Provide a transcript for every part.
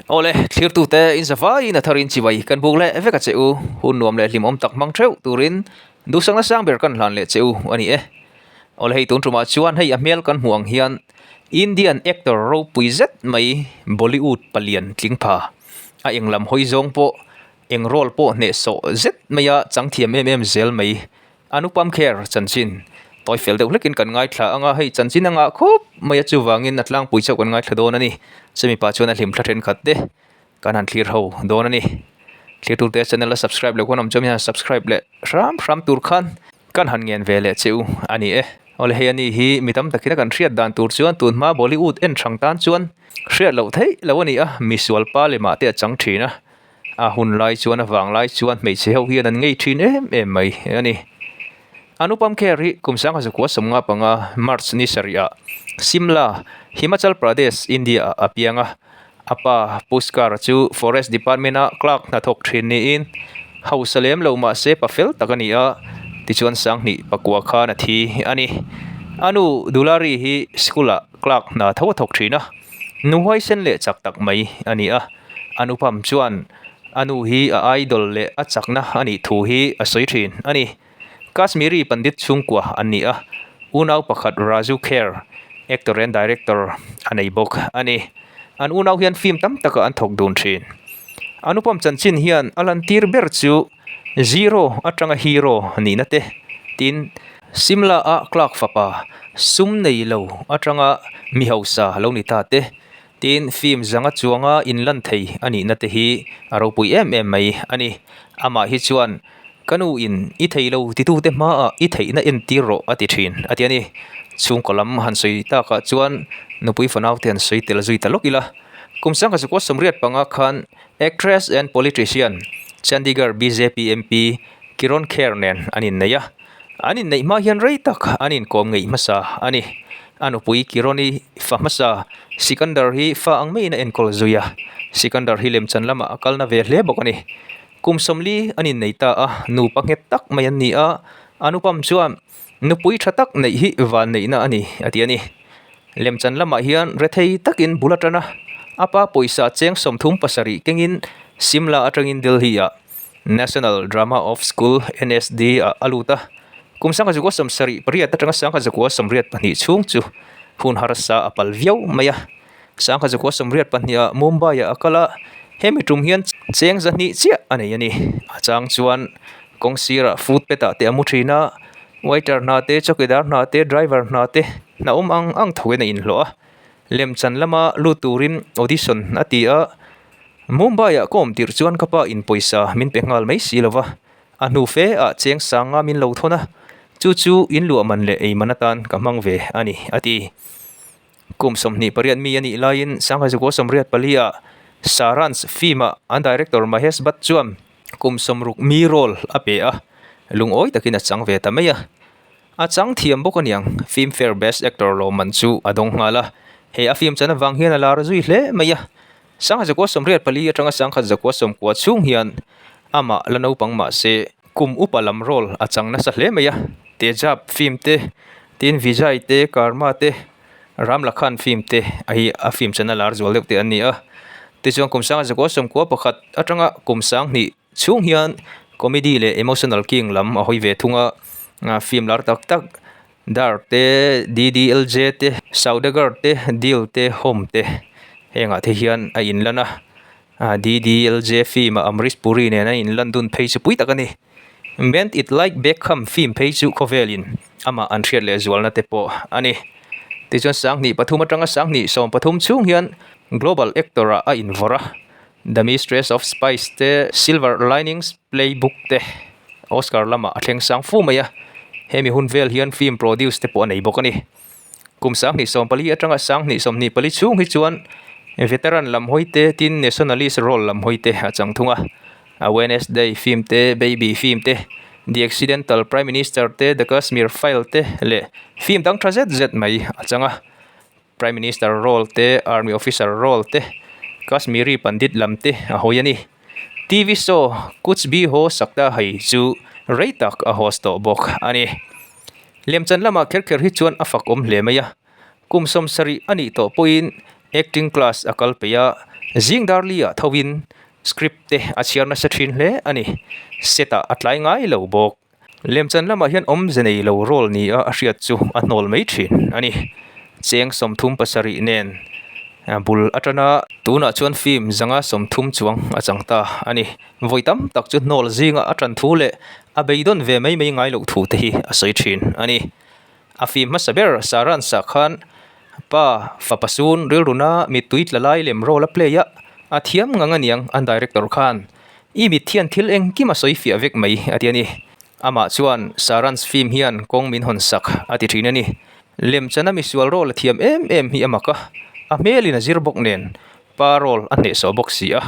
Awle, thlirtute in zavaiin a tharin chibai kan buk leh vek a che u. Hun nuam leh hlimawm tak hmang theuh turin duhsakna sang ber kan hlan leh che u a ni e. Awle hei tun tumah chuan hei a hmel kan hmuh ang hian Indian actor ropui zet mai Bollywood palian tling pha a eng lam hawi zawng pawh eng role pawh hnehsawh zet maia chang thiam em em zel mai Anupam Kher chanchin tawi fel deuh hlekin kan ngaithla ang a, hei chanchin a ngah khawp mai a chuvangin a tlangpui chauh kan ngaithla dawn a ni. Chumi pah chuan a hlimthla thenkhat te kan han thlir ho dawn a ni. Thlir tur te channel a subscribe loh khan awm chuan hian subscribe leh hram hram tur khan kan han ngen ve leh che u a ni e. Awle hei a ni hi mi tam takin a kan hriat dan tur chuan tunhma Bollywood en hrang tan chuan hriat loh theih loh a ni a, misual pa lemah te a chang thin a. A hun lai chuan a vang lai chuan hmeichhe ho hian an ngei thin em em mai a ni. Anupam Kher hi kum sangha zakua sawmnga panga March ni sarih ah Simla, Himachal Pradesh, India ah a piang a. A pa Pushkar chu Forest Department a clerk hnathawk thin niin hausa lem lo mahse pa fel tak a ni a, tichuan sanghnih pakua khan a thi a ni. A nu Dulari hi school ah clerk hna tho a thawk thin a, nu huaisen leh chak tak mai a ni a. Anupam chuan a nu hi a idol leh a chakna a nih thu hi a sawi thin a ni. Kashmiri Pandit chhungkua an ni a, unau pakhat Raju Kher, actor and director a nei bawk a ni. An unau hian film tam takah an thawk dun thin. Anupam chanchin hian a lantir ber chu zero atanga hero nihna te, tin, Simla-a clerk fapa sum nei lo atanga mi hausa lo ni ta te, Tin, film zanga chuanga inlan thei a nihna te hi a ropui em em mai a ni. Amah hi chuan, Ka nu in i thei lo titute hmaah i theihna entir rawh a ti thin, a ti a ni. Chhungkaw lam han sawi takah chuan nupui fanaute han sawi tel zui ta lawk ila. Kum sangha zakua 85 khan actress and politician Chandigarh bjp MP Kiron Kher nen an innei a. An inneih hma hian rei tak an inkawm ngeih hmasa a ni. A nupui Kironi fa hmasa Sikandar hi fa ang maiin a enkawl zui a. Sikandar hi lemchan lamah a kalna ve hle bawk a ni. Kum 40 an innei ta a, nupa nghet tak mai an ni a, Anupam chuan nupui tha tak neih hi vanneihna a ni a ti a ni. Lemchan lamah hian rethei takin bul a tan a, a pa pawisa cheng 37 kengin Simla atangin Delhi-ah National Drama of School, NSD, ah a lut a. Kum 1978 atanga 1982 chhung chu hun harsa a pal viau mai a. 1982 ah Mumbai ah a kal a, hemi tum hian cheng 200 chiah a nei a ni. A chang chuan kawng sirah footpath ah te a mu thin a, waiter hna te, chawkidar hna te, driver hna te hna awm ang ang thoin a inhlawh a. Lemchan lama lut turin audition a ti a. Mumbai-ah ka awm tirh chuan ka pa in pawisa min pe nghal mai si lo va, a hnu fe ah cheng sanga min lo thawn a, chu chu in luah man leh ei man atan ka hmang ve a ni, a ti. Kum 28 mi a nih laiin 1984 ah Saransh film-ah an director Mahesh Bhatt chuan kum 60 mi role a pe a, lungawi takin a chang ve ta mai a. A chang thiam bawk aniang, Filmfare Best Actor lawmman chu a dawng nghal a, he a film chan avang hian a lar zui hle mai a. 1984 atanga 1990 chhung hian amah la naupang mah se kum upa lam role a chang nasa hle mai a, Tejab film te, tin Vijay te, Karma te, Ram Lakhan film te a hi a film chana lar zual deuh te an ni a. Tichuan kum 1991 atanga kum 2000 chhung hian comedy leh emotional king lam a hawi ve thung a, film lar tak tak Dar te, DDLJ te, Saudagar te, Dil te, Home te hengah te hian a inlan a. DDLJ film ah Amrish Puri nen a inlan dun phei chu pui tak a ni. Bend It Like Beckham film phei chu khawvelin amah an hriat leh zualna te pawh a ni. Tichuan 2003 atanga 2013 chhung hian Global Actor ah a invawrh a. The Mistress of Spies te, Silver Linings Playbook te Oscar lamah a thleng sang fu mai a, hemi hun vel hian film produce te pawh a nei bawk a ni. Kum 2014 atanga 2024 chhung hi chuan veteran lam hawi te tin nationalist role lam hawi te a chang thung a. A Wednesday film te, Baby film te, The Accidental Prime Minister te, The Kashmir File te leh film dang tha zet zet mai a chang a. Prime Minister role te, Army Officer role te, Kashmiri Pandit lam te a hawi a ni. TV show Kuch Bhi Ho Sakta Hai chu rei tak a host tawh bawk a ni. Lemchan lamah kher kher hi chuan a fak awm hle mai a. Kum 70 a nih tawh pawhin acting class a kal peih a, Zing darli ah tho in script te a chhiar nasa thin hle a ni. Set ah a tlai ngai lo bawk. Lemchan lamah hian awmze nei lo role ni a a hriat chu a hnawl mai thin a ni. Cheng 37 nen bul atana tunah chuan film 130 chuang a chang ta a ni. Vawi tam tak chu hnawl zinga a tan thu leh a beidawn ve mai mai ngai loh thu te hi a sawi thin a ni. A film hmasa ber Saransa khan pa fapa sun rilruna mittui tla lai lem role a play a, a thiam ngang aniang an director khan I mit hian thil engkim a sawi fiah vek mai a ti a ni. Amah chuan Saran's film hian kawng min hawn sak a ti thin a ni. Lemchana misual role a thiam em em hi a mak a, a hmelin a zir bawk nen pa role a hnehsawh bawk si a.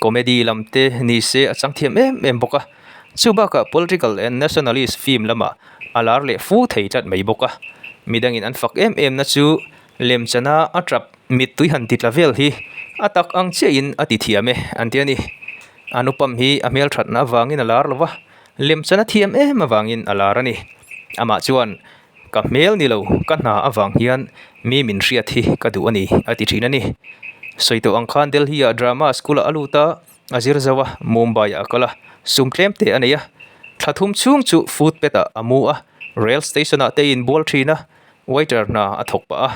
Comedy lam te ni se a chang thiam em em bawk a. Chu bakah political and nationalist film lamah a lar leh fu thei tlat mai bawk a. Midangin an fak em em na chu Lemchana a tap mittui han ti tla vel hi a tak ang chiahin a ti thiam e an ti a ni. Anupam hi a hmelthatna avangin a lar lo va, lemchana thiam em avangin a lar a ni. Amah chuan, Ka hmel ni lo, ka hna avang hian mi min hriat hi ka duh a ni a ti thin a ni. Sawi tawh ang khan Delhi-ah drama school-ah a lut a, a zir zo a, Mumbai-ah a kal a, sum tlem te a nei a. Thla thum chhung chu footpath-ah a mu a, rail station-ah te a inbual thin a, Waiter hna a thawk pah a,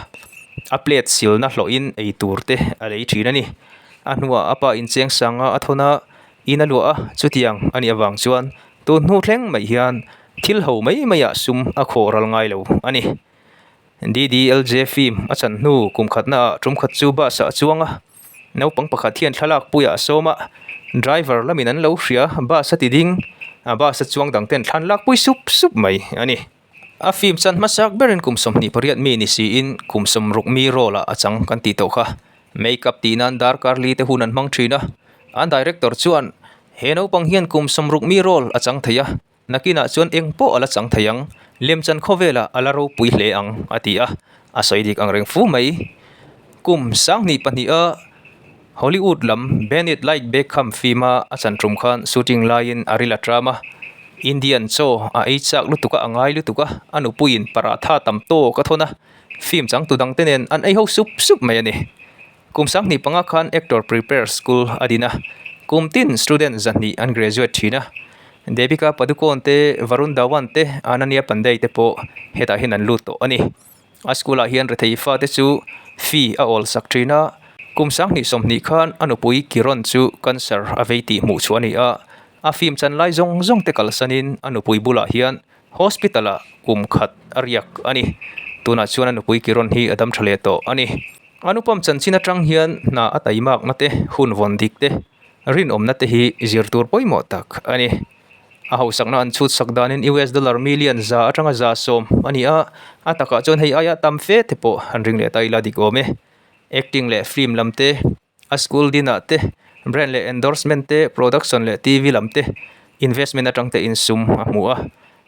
a plate silna hlawhin ei tur te a lei thin a ni. A hnuah a pa incheng sanga a thawn a, in a luah a, chutiang a nih avang chuan tun hnu thleng mai hian thil ho mai maiah sum a khawh ral ngai lo a ni. DDLJ film a chan hnu kum khatna ah tum khat chu bus ah a chuang a, naupang pakhat hian thlalak puiah a sawm a, driver lamin an lo hria, bus a ti ding, a bus a chuang dang ten thlan lak pui sup sup mai a ni. A film chan hmasak berin kum 28 mi ni siin kum 60 mi role ah a chang kan tih tawh kha. Make up tih nan darkar li te hun an hmang thin a. An director chuan he naupang hian kum 60 mi role a chang thei a, nakinah chuan eng pawh a la chang thei ang, lemchan khawvelah a la ropui hle ang a ti a, a sawi dik ang reng fu mai. Kum 2002 a Hollywood lam Bend It Like Beckham film-a a chan tum khan shooting laiin a ril a tram a, Indian chaw a ei chak lutuk a, a ngai lutuk a, a nupuiin paratha tam tawk a thawn a, film changtu dangte nen an ei ho sup sup mai a ni. Kum 2005 khan Actor Prepare School a din a, kum tin student 200 an graduate thin a, Deepika Padukone te, Varun Dhawan te, Ananya Panday te pawh hetah hian an lut tawh a ni. A school ah hian rethei fate chu fee a awl sak thin a, kum 2020 khan a nupui Kiron chu cancer a vei tih hmuh chhuah a ni a, a film chan lai zawng zawng te kalsanin a nupui bulah hian hospital ah kum khat a riak a ni. Tunah chuan a nupui Kiron hi a dam tha leh tawh a ni. Anupam chanchin atang hian hna a taimakna te, hun vawn dik te, rinawmna te hi zir tur pawimawh tak a ni. A hausakna an chhut sak danin US dollar million 100 atanga 110 a ni a, a takah chuan hei aia tam fe te pawh an ring leh ta ila dik awm e. Acting leh film lam te, a school dinah te, brand leh endorsement te, production leh TV lam te, investment atang te insum a hmu a.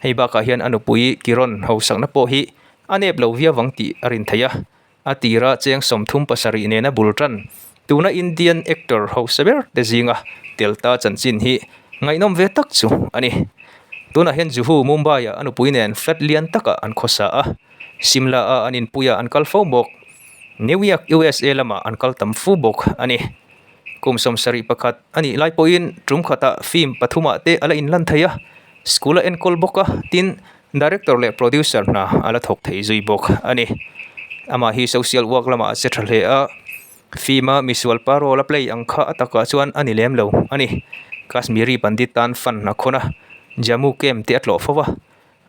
Hei bakah hian a nupui Kiron hausakna pawh hi a nep lo viau ang tih a rin theih a. A tira cheng 37 nena bul tan, tuna Indian actor hausa ber te zinga tel ta chanchin hi ngaihnawm ve tak chu a ni. Tunah hian Juhu, Mumbai-ah a nupui nen flat lian takah an khawsa a, Shimla-a an inpuiah an kal fo bawk. New York, USA lamah an kal tam fu bawk a ni. Kum 71 a nih lai pawhin tum khatah film pathumah te a la inlan thei a, school a enkawl bawk a, tin, Director leh producer hna a la thawk thei zui bawk a ni. Amah hi social work lamah a che tha hle a, film a misual pa role a play ang kha a takah chuan a ni lem lo a ni. Kashmiri Pandit tan fund a khawn a, Jammu camp te a tlawh fo a.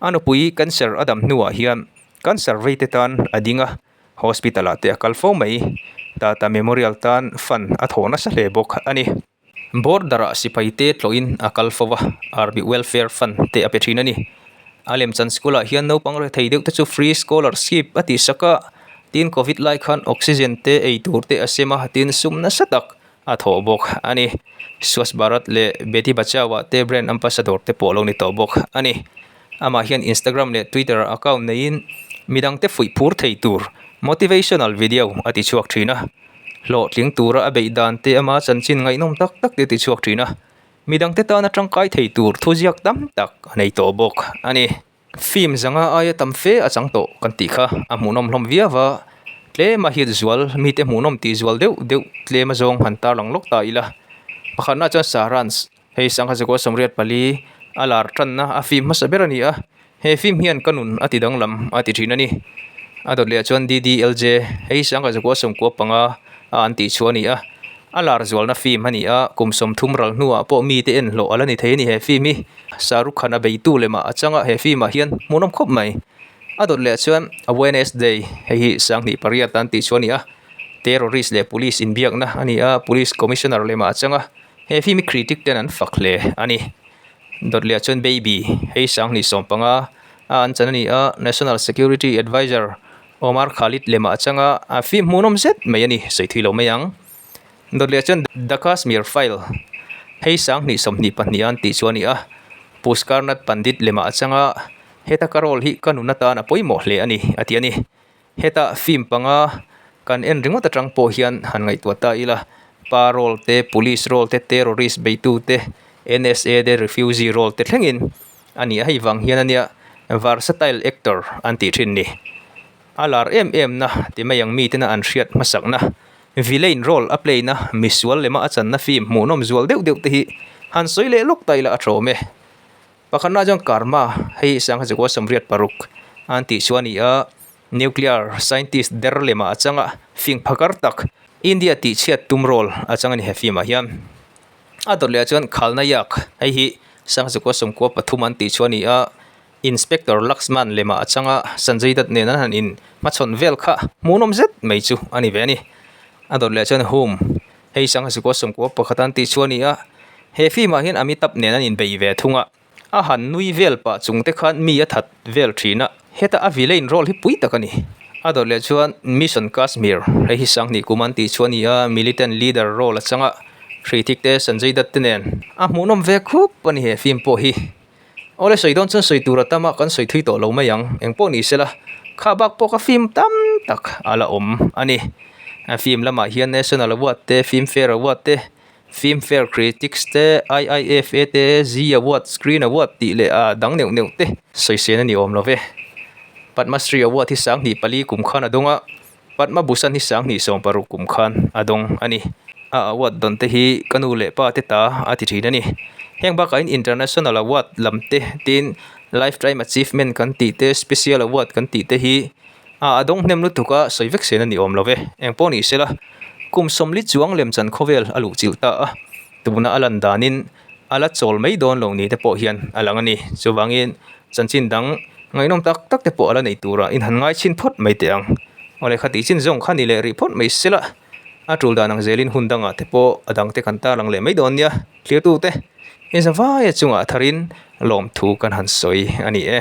A nupui cancer a dam hnuah hian cancer vei te tan a ding a, hospital ah te a kal fo mai. Tata Memorial tan fund a thawh nasa hle bawk a ni. Border ah sipai te tlawhin a kal fo va, Army Welfare Fund te a pe thin a ni. A lemchan school ah hian naupang rethei deuh te chu free scholarship a tihsak a, tin Covid lai khan oxygen te ei tur te a sem a, tin sum nasa tak a thawh bawk a ni. Swachh Bharat leh Beti Bachao ah te brand ambassador te pawh a lo ni tawh bawk a ni. Amah hian Instagram leh Twitter ah account neiin midang te fuih phur thei tur motivational video a ti chhuak thin a. Hlawhtling tura a beih dan te ama chanchin ngaihnawm tak tak te ti chhuak thin a, midangte tana tangkai thei tur thuziak tam tak a nei tawh bawk a ni. Film zanga aia tam fe a chang tawh kan tih kha a hmuhnawm hlawm viau a, tlem. Tlem a hit zual mite hmuhnawm tih zual deuh deuh tlem a zawng han tarlang lawk ta ila. Pakhatna chuan Saransh hei sangha zakua 84 a lar tanna a film hmasa ber a ni a, he film hian ka nun a ti danglam a ti thin a ni. A dawt leh ah chuan DDLJ hei sangha zakua 95 a an tih chhuah a ni a, a lar zualna film a ni a, kum 30 ral hnuah pawh mite en hlawh a la ni thei a ni he film hi. Shahrukh Khan a beitu lemah a changa he film ah hian hmuhnawm khawp mai. A dawt leh chuan Awareness Day hei hi 2008 an tih chu a ni a, terrorist leh police inbiakna a ni a, police commissioner lemah a chang a, he film hi critic ten an fak hle a ni. Dawt leh chuan Baby hei 2015 a an chan a ni a, National Security Adviser Omar Khalid lemah a chang a, a film hmuhnawm zet mai a ni, sawi thui lo mai ang. Dawt leh chuan The Kashmir File hei 2022 a an tih chu a ni a, Pushkar Nath Pandit lemah a chang a, Heta ka role hi ka nun atan a pawimawh hle a ni, a ti a ni. Heta film panga kan en ringawt atang pawh hian han ngaihtuah ta ila, pa role te, police role te, terrorist beitu te, NSA te, refugee role te thlengin a ni a, hei vang hian ania versatile actor an tih thin ni. A lar em em na ti mai ang mitena an hriat hmasakna, villain role a play na, misual lema a channa film hmuhnawm zual deuh deuh te hi han sawi leh lawk ta ila a tawm e. Pakhatna chuan Karma, hei sangha zakua 86 an tih chu a ni a, nuclear scientist der lemah a chang a, fing phakar tak India tih chhiat tum role a chang a ni he film ah hian. A dawt leh ah chuan Khalnayak, hei hi sangha zakua 93 an tih chu a ni a, Inspector Laxman lemah a chang a, Sanjay Dutt nen an han in hmachhawn vel kha hmuhnawm zet mai chu a ni ve a ni. A dawt leh ah chuan Hum, Hei sangha zakua 91 an tih chu a ni a, he film ah hian Amitabh nen an inbei ve thung a, a han nui vel pah chung te khan mi a that vel thin a, heta a villain role hi pui tak a ni. A dawt leh chuan Mission Kashmir, hei hi 2000 kum an tih chu a ni a, militant leader role a chang a, Hrithik te Sanjay Dutt te nen a hmuhnawm ve khup a ni he film pawh hi. Awle sawi dawn chuan sawi tur a tam a, kan sawi thui tawh lo mai ang, eng pawh ni sela kha bak pawh ka film tam tak a la awm a ni. A film lamah hian National Award te, Filmfare Award te, Filmfare Critics te, IIFA te, Zee Award, Screen Award tih leh a dang neuh neuh te sawi sen a ni awm lo ve. Padma Shri Award hi 2004 kum khan a dawng a, Padma Bhushan hi 2016 kum khan a dawng a ni. A award dawn te hi ka nu leh pa te ta a ti thin a ni. Heng bakah hian International Award lam te tin Lifetime Achievement kan tih te, Special Award kan tih te hi a a dawng hnem lutuk a, sawi vek sen a ni awm lo ve. Eng pawh ni sela, kum 40 chuang lemchan khawvel a luh chilh ta a, tuna a lan danin a la chawl mai dawn lo ni te pawh hian a lang a ni. Chuvangin chanchin dang ngaihnawm tak tak te pawh a la nei tura in han ngai chhin phawt mai teh ang. Aw lehkha tih chin zawng kha ni leh rih phawt mai sela, a tul dan ang zelin hun dangah te pawh a dang te kan tarlang leh mai dawn nia. Thlir tute, in zavaia chungah tharin lawmthu kan han sawi a ni e.